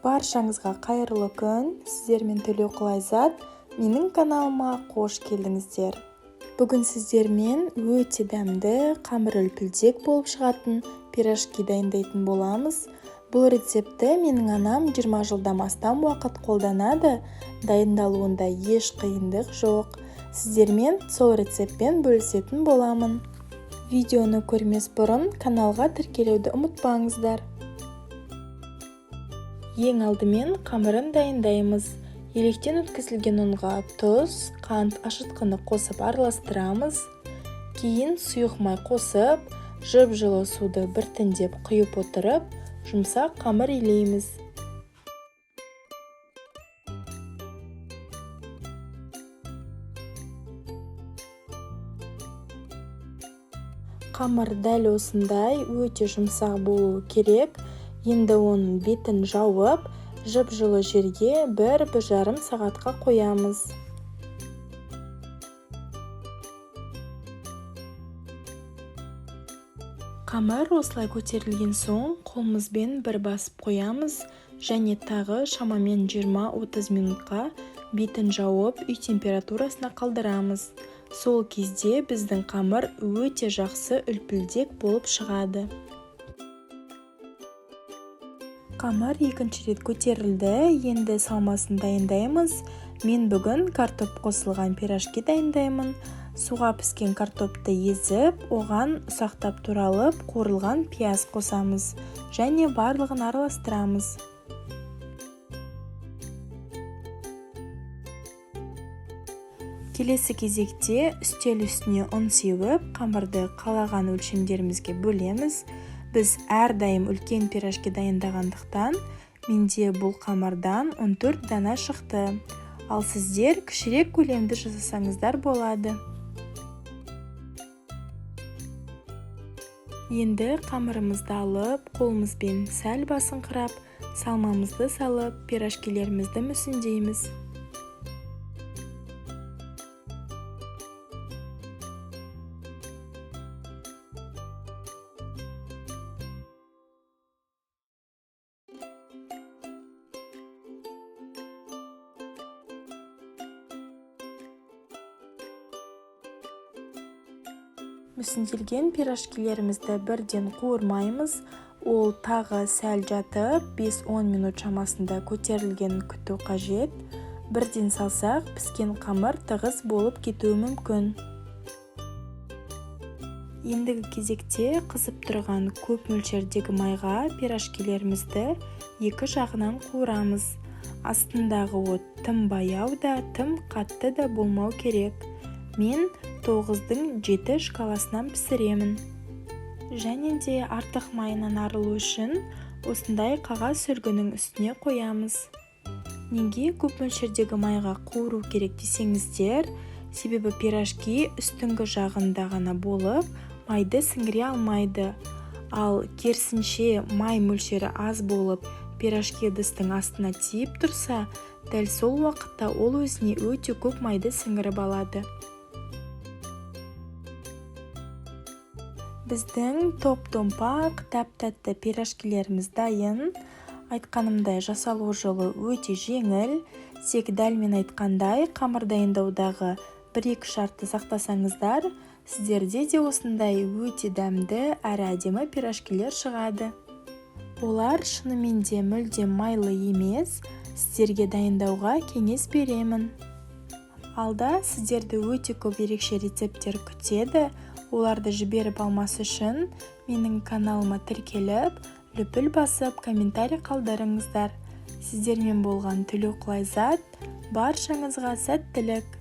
Баршаңызға қайырлы күн! Сіздермен Төлеуқұл Айзат. Менің каналыма қош келдіңіздер. Бүгін сіздермен өте дәмді, қамыр үлпілдек болып шығатын пирожки дайындайтын боламыз. Бұл рецептті менің анам 20 жылдан астам уақыт қолданады. Дайындалуында еш қиындық жоқ. Сіздермен сол рецептпен бөлісетін боламын. Видеоны көрмес бұрын каналға тіркелуді ұмытпаңыздар. Ең алдымен қамырын дайындаймыз. Електен өткізілген ұнға тұз, қант, ашытқыны қосып араластырамыз. Кейін сұйық май қосып, жып-жылы суды біртіндеп құйып отырып, жұмсақ қамыр илейміз. Қамыр дәл осындай өте жұмсақ болуы керек. Енді оның бетін жауып, жып-жылы жерге 1-1,5 сағатқа қоямыз. Қамыр осылай көтерілген соң, қолымызбен бір басып қоямыз және тағы шамамен 20-30 минутқа бетін жауып, үй температурасына қалдырамыз. Сол кезде біздің қамыр өте жақсы үлпілдек болып шығады. Қамыр екінші рет көтерілді, енді салмасын дайындаймыз. Мен бүгін картоп қосылған пирожки дайындаймын. Суға піскен картопты езіп, оған ұсақтап туралып, қуырылған пияз қосамыз және барлығын араластырамыз. Келесі кезекте үстел үстіне ұн сеуіп, қамырды қалаған өлшемдерімізге бөлеміз. Біз әрдайым үлкен пирожки дайындағандықтан, менде бұл қамырдан 14 дана шықты. Ал сіздер кішірек көлемді жасасаңыздар болады. Енді қамырымызды алып, қолымызбен сәл басыңқырап, салмамызды салып, пирожкилерімізді мүсіндейміз. Мүсінделген пирожкилерімізді бірден қуырмаймыз. Ол тағы сәл жатып, 5-10 минут шамасында көтерілгенін күту қажет. Бірден салсақ, піскен қамыр тығыз болып кетуі мүмкін. Ендігі кезекте қызып тұрған көп мөлшердегі майға пирожкилерімізді екі жағынан қуырамыз. Астындағы от тым баяу да, тым қатты да болмау керек. Мен 9-ның 7 шкаласынан пісіремін. Және де артық майынан арылу үшін осындай қағаз сүлгінің үстіне қоямыз. Неге көп мөлшердегі майға қуыру керек десеңіздер, себебі пирожки үстіңгі жағында ғана болып, майды сіңіре алмайды. Ал керісінше май мөлшері аз болып, пирожки ыдыстың астына тиіп тұрса, дәл сол уақытта ол өзіне өте көп майды сіңіріп алады. Біздің топ-томпақ, тәп-тәтті пирожкилеріміз дайын. Айтқанымдай, жасалу жолы өте жеңіл. Тек дәл мен айтқандай, қамыр дайындаудағы бір-екі шартты сақтасаңыздар, сіздерде де осындай өте дәмді әрі әдемі пирожкилер шығады. Олар шынымен де мүлдем майлы емес, сіздерге дайындауға кеңес беремін. Алда сіздерді өте көп ерекше рецепттер күтеді. Оларды жіберіп алмас үшін менің каналыма тіркеліп, лүпіл басып, комментарий қалдырыңыздар. Сіздермен болған Төлеуқұл Айзат, баршаңызға сәттілік!